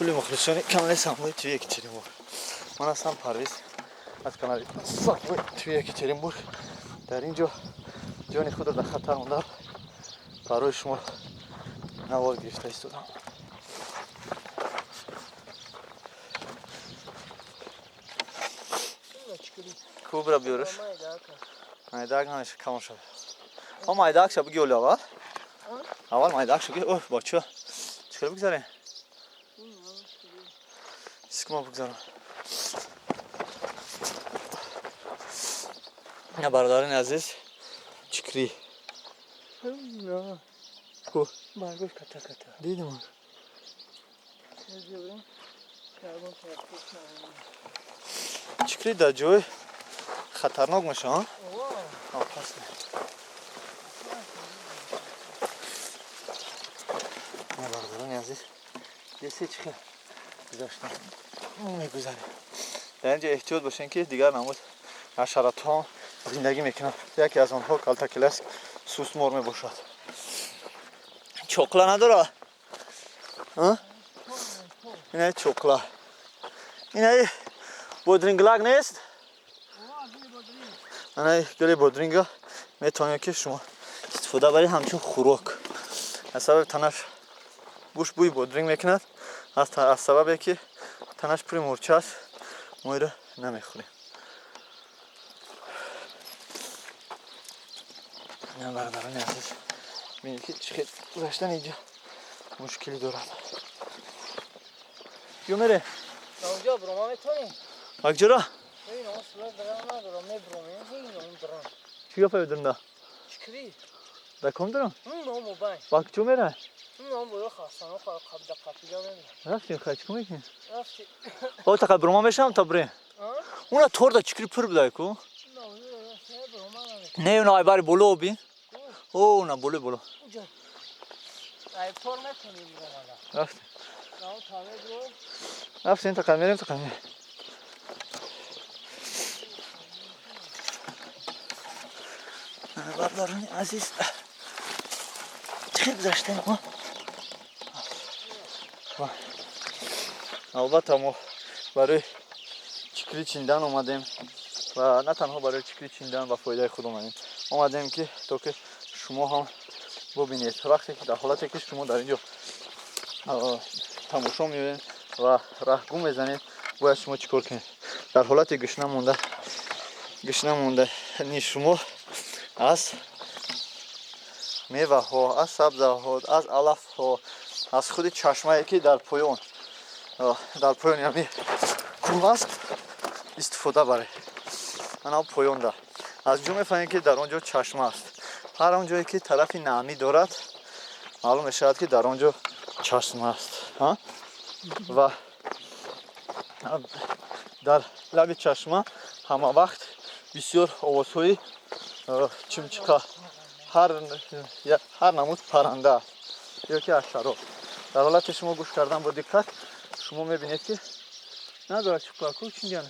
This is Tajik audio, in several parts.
Кулли мухлисони канали Самбои ТВ Екатеринбург. Ман ҳастам Парвиз аз канали Самбои ТВ Екатеринбург. Дар ин ҷо ҷони худро дар хатар монда барои шумо навор гирифта истодам. Кубра биёраш. Майдак намеша, камон шуд. Ҳо, майдак ша биги, оли аввал. Аввал майдак ша ги. Оҳ, бача. Чӣ хел бигзарем? Сикма бигзарам. На, бародарони азиз, чикри. Ку? Баргош ката ката. Дидем. Чикри дар ҷой хатарнок меша, опасно. Бародарони азиз, десе чӣ хел гузаштам, мегузарем. Дар ин ҷо эҳтиёт бошем, ки дигар намуд ҳашаротҳо зиндагӣ мекунанд. Яке аз онҳо калтакеласк сусмор мебошад. Чоқла надора? Инаи чоқла, инаи бодринглак нест? Анаи гули бодринга метавонед, ки шумо истифода баред ҳамчун хӯрок. Аз сабаби танаш гӯшт бӯи бодринг мекунад, аз сабабе ки танаш пури мурча аст, мо иро намехӯрем. Бародарони азиз, бинед, ки чӣ хел гузаштан инҷо мушкилӣ дорад. Ё мере? Онҷо брома метонем? Акҷора? Ин он сулар дарам надорам, мебромем, ин он дарам. Чӣ гапа дурда? Чикри. Да ком дурам? Ин он мобайн. Ба куҷо мерай? Ин он боё хастано қабда қапида мебрам. Рафтем, хай, чӣ мекунем? Рафти. О, тақа брома мешавам та бирем. Уна торда чикри пур будай ку? Не, уна айбари боло би. О, уна боло боло. Ай тор метонем бромада. Рафтем. На, таве бро. Рафтем, тақа мерем, тақа мерем. Бародарони азиз, чӣ гузаштем мо? Албатта, мо барои чикри чиндан омадем ва на танҳо барои чикри чиндан ба фоидаи худ омадем. Омадем, ки то ки шумо ҳам бубинед, вақте ки дар ҳолате ки шумо дар ин ҷо тамошо меоед ва раҳгум мезанед, бояд шумо чӣ кор кунед. Дар ҳолати гушна мондани шумо аз меваҳо, аз сабзаҳо, аз алафҳо, аз худи чашмае, ки дар поёни ҳами кӯҳ аст, истифода баред. Ана поёнда аз ҷо мефаҳмем, ки дар он ҷо чашма аст. Ҳар он ҷое ки тарафи намӣ дорад, маълум мешавад, ки дар он ҷо чашма аст. Ва дар лаби чашма ҳама вақт бисёр овозҳои чимчиқа, ҳар намуд парранда аст ё ки ҳашарот. Дар ҳолати шумо гӯш кардан бо диққат, шумо мебинед, ки надорад чуқлаку чинган.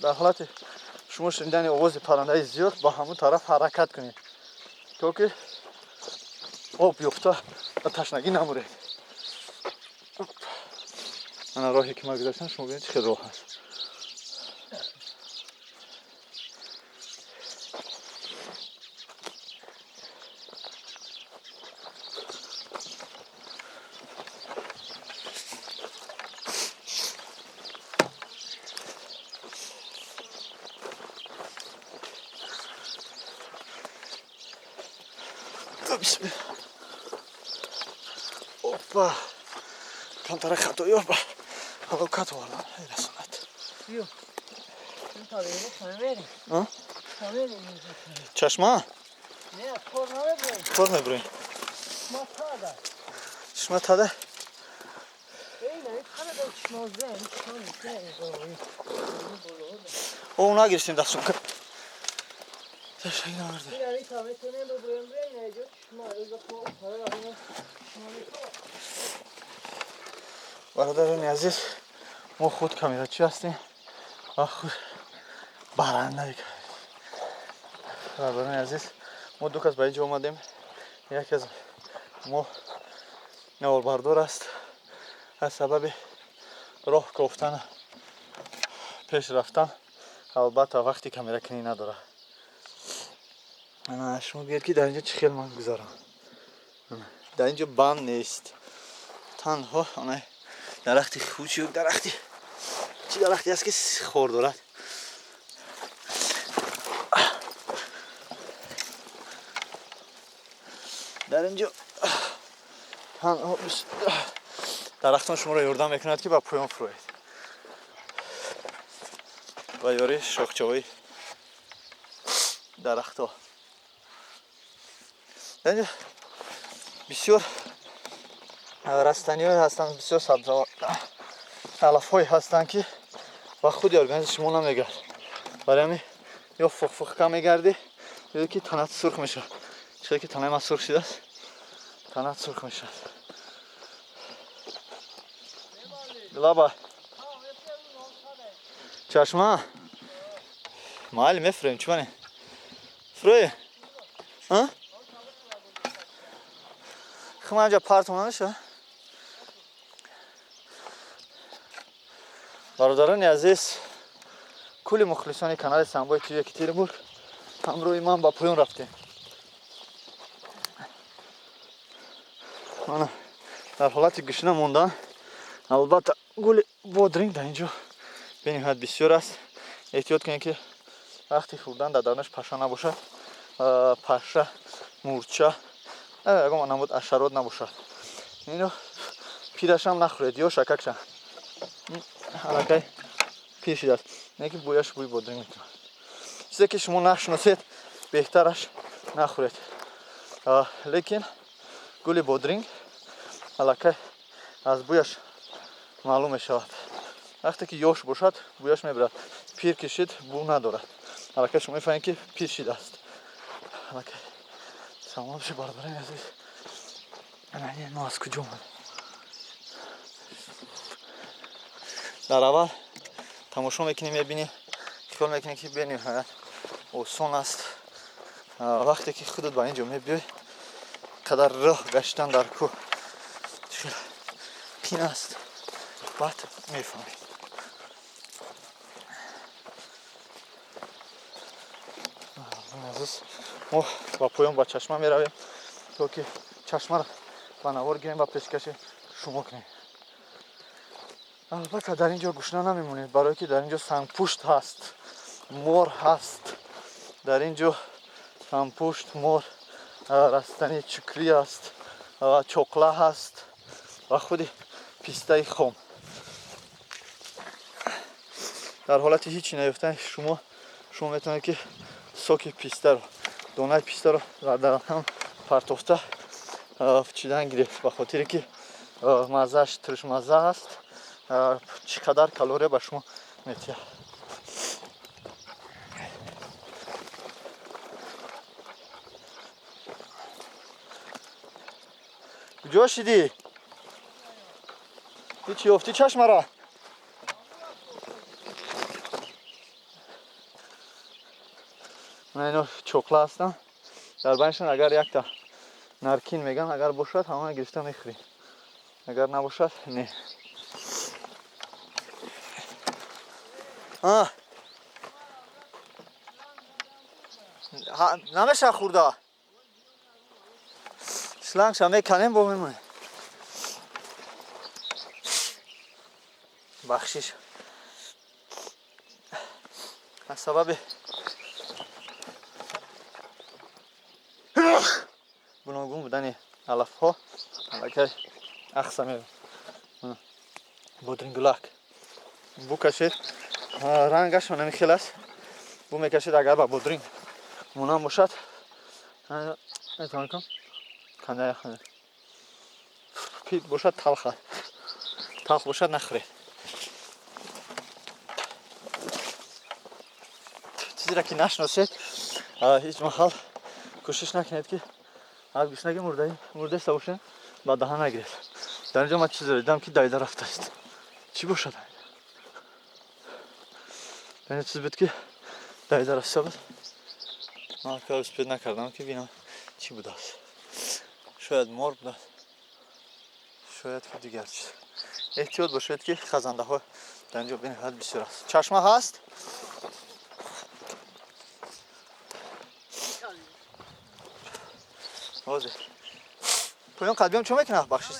Дар ҳолати шумо шунидани овози паррандаи зиёд, ба ҳамон тараф ҳаракат кунед, то ки об ёфта ба ташнагӣ намуред. Ана роҳе ки ман гузаштам, шумо бинед, чӣ хел роҳ аст. Бисмилла. Опа. Камтара хатои ба ҳалокат овардам. Расонад. Биё. Ин таве хамерем. А? Хамерем. Чашма? Не, тор намебрем. Тор мебурем. Ма тада. Чашма тада? Эй, на, тада чашма зен, чашма не. О, нагирифтем дар сумка. Ташаги наварда. Ин ами та метонем бибурем, брем, не ҷо чашма, ӯза по пара чашма. Бародарони азиз, мо худ камерачӣ ҳастем ва худ барандаи. Бародарони азиз, мо ду кас ба инҷо омадем. Яке аз мо наворбардор аст. Аз сабаби роҳ кофтан, пеш рафтан, албатта, вақти камеракунӣ надорад. Шумо гӯед, ки дар инҷо чӣ хел ман гузарам? Дар инҷо банд нест, танҳо она дарахти хучи, дарахти чӣ дарахте аст, ки хор дорад. Дар инҷо танҳо дарахтон шуморо ёрдам мекунад, ки ба поён фуроед, ба ёри шохчаҳои дарахтҳо. Дар инҷо бисёр растаниҳое ҳастанд, бисёр сабза, алафҳое ҳастанд, ки ба худи организми шумо намегард. Барои ҳамин ё фуқфуқка мегардӣ, ё ки танат сурх мешавад. Чизе ки танаи ман сурх шудааст, танат сурх мешавад. Лаба чашма, майли, мефурем. Чӣ мане, фурӯе? Хма инҷа партом намешавад. Бародарони азиз, кулли мухлисони канали Самбои ТВ Екатеринбург, ҳамроҳи ман ба поён рафтем. Мана, дар ҳолати гушна мондан, албатта, гули бодринг дар инҷо бениҳоят бисёр аст. Эҳтиёт кунед, ки вақти хӯрдан дар дарунаш паша набошад, паша, мурча, ягон намуд ҳашарот набошад. Ино пирашам нахӯред ё шакакша, аллакай пир шудааст, не ки бӯяш бӯи бодринг мекунад. Чизе ки шумо нашиносед, беҳтараш нахӯред. Лекин гули бодринг аллакай аз бӯяш маълум мешавад. Вақте ки ёш бошад, бӯяш мебирад, пир ки шид, бӯ надорад. Аллакай шумо мефаҳмед, ки пир шидааст аллакай. Саломат бошед, бародарони азиз. Мо аз куҷо омадем? Дар аввал тамошо мекунӣ, мебинӣ, хиёл мекунӣ, ки бениҳоят осон аст. Вақте ки худат ба ин ҷо мебиёй, қадар роҳ гаштан дар кӯҳ хеле қин аст, баъд мефаҳмед. Азиз, мо ба поён, ба чашма меравем, то ки чашмаро ба навор гирем ва пешкаши шумо кунем. Албатта, дар ин ҷо гушна намемонед, барое ки дар ин ҷо сангпушт ҳаст, мор ҳаст. Дар ин ҷо сангпушт, мор, растании чукрӣ аст, чоқла ҳаст ва худи пистаи хом. Дар ҳолати ҳичи наёфтани шумо, шумо метавонед, ки соки пистаро, донаи пистаро дар дарахтон партофта чидан гирифт, ба хотире ки маззааш туршмазза аст, чӣ қадар калория ба шумо метиҳад. Куҷо шидӣ? Ҳичи ёфтӣ чашмара? Мана, ино чоқла ҳастанд. Дар байнашон агар якта наркин меган, агар бошад, ҳамона гирифта мехӯрӣ, агар набошад, не. А намеша хӯрда, шлангша меканем, бо мемонем. Бахшиш, аз сабаби гуногун будани алафҳо аллакай ахса мерам. Бодрингулак букашед, рангаш ҳамин хел аст, бу мекашед, агар ба бодринг монанд бошад, метавонед канда яхнед. Пир бошад, талх аст, талх бошад, нахӯред. Чизеро ки нашиносед, ҳеҷ маҳал кӯшиш накунед, ки аз гушнаги мурдаиста бошед, ба даҳан нагиред. Дар инҷо ман чизеро дидам, ки давида рафтааст. Чӣ бошад? Дар инҷо чиз буд, ки давида рафта буд. Ман кор успеть накардам, ки бинам чӣ будааст. Шояд мор будааст. Шояд ки дигар чиз. Эҳтиёт бошед, ки хазандаҳо дар инҷо бениҳоят бисёр аст. Чашма ҳаст? Ҳозир. Поён қадбиём чо мекунад, бахшиш?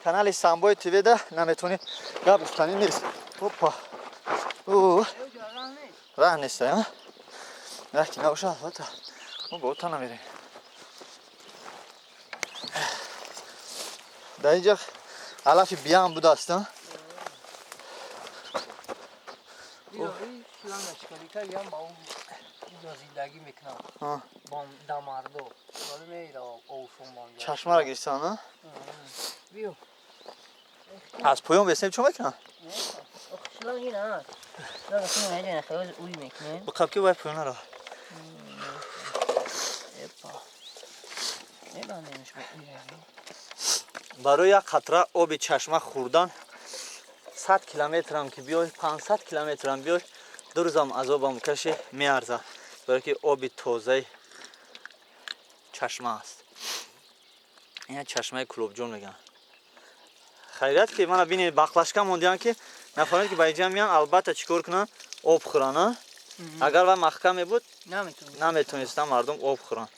Канали Самбои ТВ-да наметавонӣ гап гуфтанӣ нест. Опа. Раҳ нест, а? Раҳ ки набошад, албатта мо ба ота намерем. Дар инҷа алафи биям будааст, а? Чашмаро гирифтан, а? Аз поён бесем чо мекунад? Бақаб ки вай поёнара. Барои як қатра оби чашма хӯрдан 100 километрам ки биёй, 500 километрам биёй, 2 рӯзам азобам каши, меарзад. Барое ки оби тозаи чашма аст. Ина чашмаи Кулобҷон мегӯянд. Хайрият ки мана бинед, бақлашка мондиям, ки нафароне ки ба инҷа меянд, албатта чӣ кор кунанд? Об хӯранд, а? Агар вай маҳкам мебуд, наметонистанд мардум об хӯранд.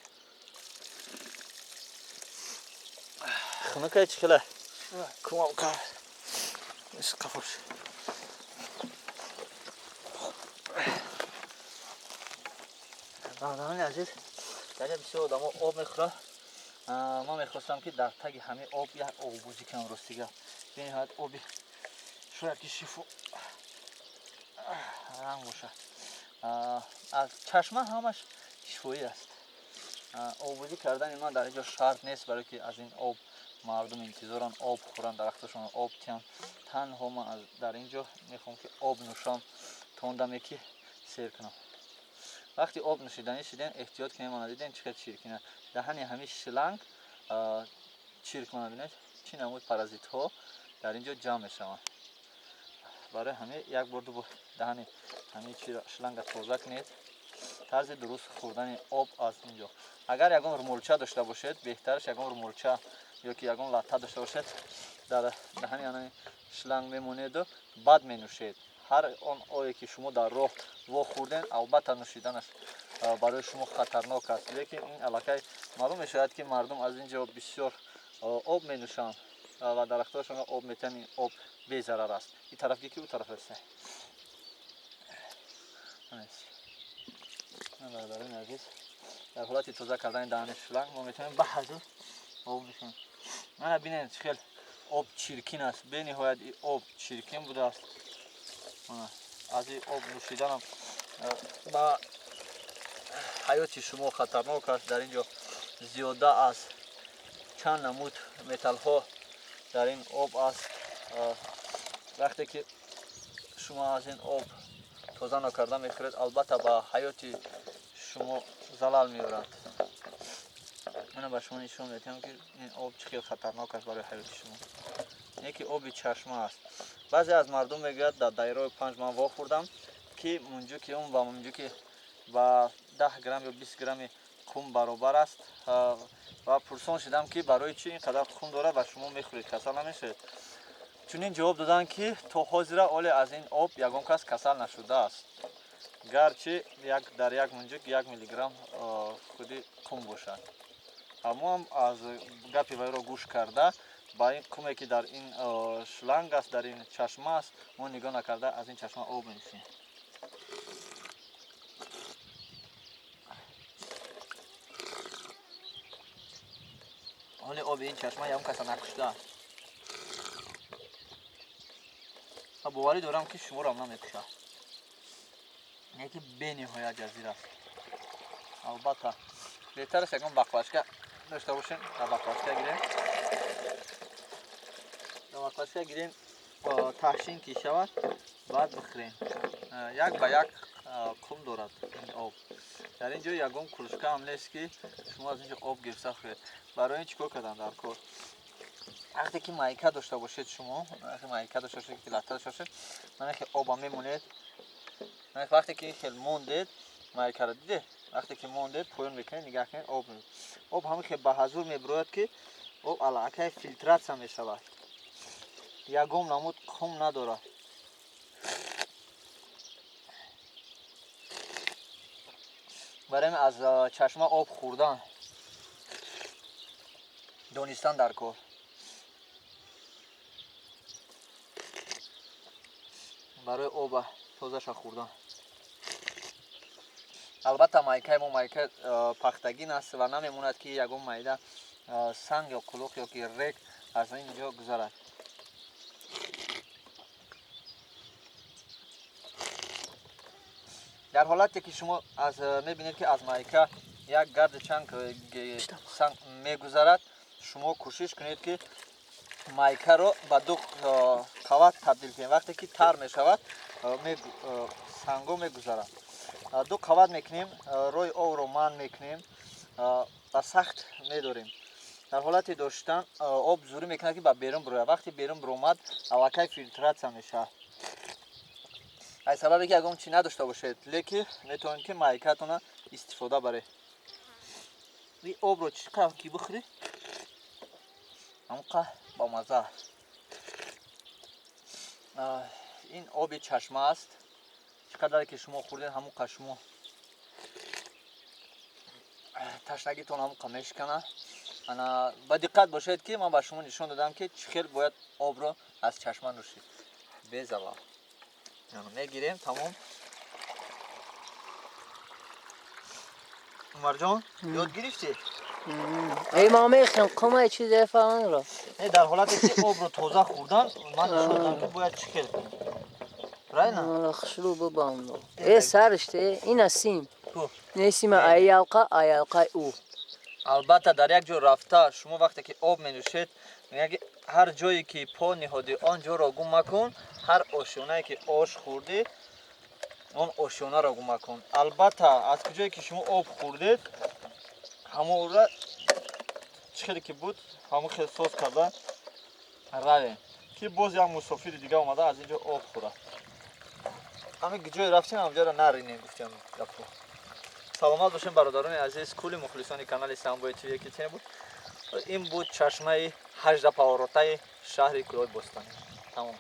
Хунукай чӣ хела? Кумам кар. Қафош. Бародарони азиз, дар инҷа бисёр одамо об мехӯранд. Ман мехостам, ки дар таги ҳамин об як оббозӣ кунам, рости гап. Бениҳоят оби шояд ки шифо ранг бошад. Аз чашма ҳамаш шифоӣ аст. Оббозӣ кардани ман дар инҷо шарт нест, барое ки аз ин об мардум интизоранд об хӯранд, дарахташонро об тиҳанд. Танҳо ман дар ин ҷо мехоҳам, ки об нӯшам, то он даме ки сер кунам. Вақти об нӯшиданӣ шидем, эҳтиёт кунем. Мана дидем, чӣ қадр чиркина даҳани ҳамин шланг чирк. Мана бинед, чӣ намуд паразитҳо дар ин ҷо ҷамъ мешаванд. Барои ҳамин як бор, ду бор даҳани ҳамин шланга тоза кунед. Тарзи дуруст хӯрдани об аз ин ҷо: агар ягон румолча дошта бошед, беҳтараш ягон румолча ё ки ягон латта дошта бошед, дар даҳани ҳамин шланг мемонеду баъд менӯшед. Ҳар он ое ки шумо дар роҳ вохӯрден, албатта нӯшиданаш барои шумо хатарнок аст. Лекин ин аллакай маълум мешавад, ки мардум аз ин ҷо бисёр об менӯшанд ва дарахтҳояшонро об метиҳанд. Ин об безарар аст. Ин тараф ки ӯ тараф аст. Бародарони азиз, дар ҳолати тоза кардани даҳани шланг мо метавонем ба ҳазур об нӯшем. Мана бинед, чӣ хел об чиркин аст. Бениҳоят ин об чиркин будааст. Аз ин об нӯшиданам ба ҳаёти шумо хатарнок аст. Дар ин ҷо зиёда аз чанд намуд металлҳо дар ин об аст. Вақте ки шумо аз ин об тоза накарда мехӯред, албатта ба ҳаёти шумо залал меорад. Мана ба шумо нишон медиҳам, ки ин об чӣ хел хатарнок аст барои ҳаёти шумо. Яке оби чашма аст. Баъзе аз мардум мегӯяд, дар дайрои панҷ ман вохӯрдам, ки мунҷуки он ба мунҷуки ба 10 грамм ё 20 грамми қум баробар аст. Ва пурсон шудам, ки барои чӣ ин қадар қум дорад ва шумо мехӯред, касал намешавед? Чунин ҷавоб доданд, ки то ҳозира оле аз ин об ягон кас касал нашудааст, гарчи дар як мунҷук 1 миллиграмм худи қум бошад. Мо ҳам аз гапи вайро гӯш карда, ба ин қуме ки дар ин шланг аст, дар ин чашма аст, мо нигоҳ накарда аз ин чашма об менӯшем. Ҳоли оби ин чашма ягон каса накуштааст ва боварӣ дорам, ки шуморо намекушад. Яке бениҳоят ҷазир аст. Албатта, беҳтар аст ягон баклажка дошта бошем, дар баклажка гирем, дар баклажка гирем, таҳшин ки шавад, баъд бихӯрем. Як ба як қум дорад ин об. Дар ин ҷо ягон кружка ҳам нест, ки шумо аз ин ҷо об гирифта хӯред. Барои ин чӣ кор кардан дар кор? Вақте ки майка дошта бошед, шумо вақте майка дошта бошед, ки латта дошта бошед, мана хел оба мемонед. Вақте ки хел мондед майкаро, диде. Вақте ки мондед, поён мекунед, нигаҳ кунед, об ҳамин хел ба ҳазур мебирояд, ки об аллакай фильтратсия мешавад, ягон намуд қум надорад. Барои аз чашма об хӯрдан донистан дар кор. Барои оба тозаша хӯрдан. Албатта, майкаи мо майка пахтагин аст ва намемонад, ки ягон майда санг ё қулуқ ё ки рек аз ин ҷо гузарад. Дар ҳолате ки шумо аз мебинед, ки аз майка як гарди чанг санг мегузарад, шумо кӯшиш кунед, ки майкаро ба ду қават табдил кунед. Вақте ки тар мешавад, санго мегузарад. Ду қават мекунем, роҳи обро манъ мекунем ва сахт медорем. Дар ҳолати доштан об зурӣ мекунад, ки ба берун бирояд. Вақте берун биромад, аллакай фильтратсия мешавад. Аз сабабе ки ягон чӣ надошта бошед, лекин метавонед, ки майкатона истифода баред. И обро чӣ қадр ки бихӯрӣ, ҳамон бамаза аст. Ин оби чашма аст. Чӣ қадаре ки шумо хӯрдед, ҳамон қа шумо ташнагитон ҳамон қа мешиканад. Ана, ба диққат бошед, ки ман ба шумо нишон додам, ки чӣ хел бояд обро аз чашма нӯшид безалал. Мегирем, тамом. Умарҷон, ёд гирифтӣ? Эй, ма мехем қумай чизе фаҳмро. Не, дар ҳолате ки обро тоза хӯрдан, ман нишон додам, ки бояд чӣ хел кунем, правильно? Хушрӯ бубам. Э, сариште, ина сим. Не, сима аялқа, аялқаи ӯ. Албатта, дар як ҷо рафта шумо вақте ки об менӯшед, мегӯяд, ки ҳар ҷое ки по ниҳодӣ, он ҷоро гум макун, ҳар ошёнае ки ош хӯрдӣ, он ошёнаро гум макун. Албатта, аз куҷое ки шумо об хӯрдед, ҳамонра чӣ хеле ки буд, ҳамон хел соз карда равем, ки боз як мусофири дига омада аз ин ҷо об хӯрад. Ҳамин ҷое рафтем, ҳамҷоро наринем, гуфтем гапо. Саломат бошем, бародарони азиз, кулли мухлисони канали Самбои ТВ ки буд. Ин буд чашмаи ҳаждапаворотаи шаҳри Кӯлоби бостонӣ. Тамом.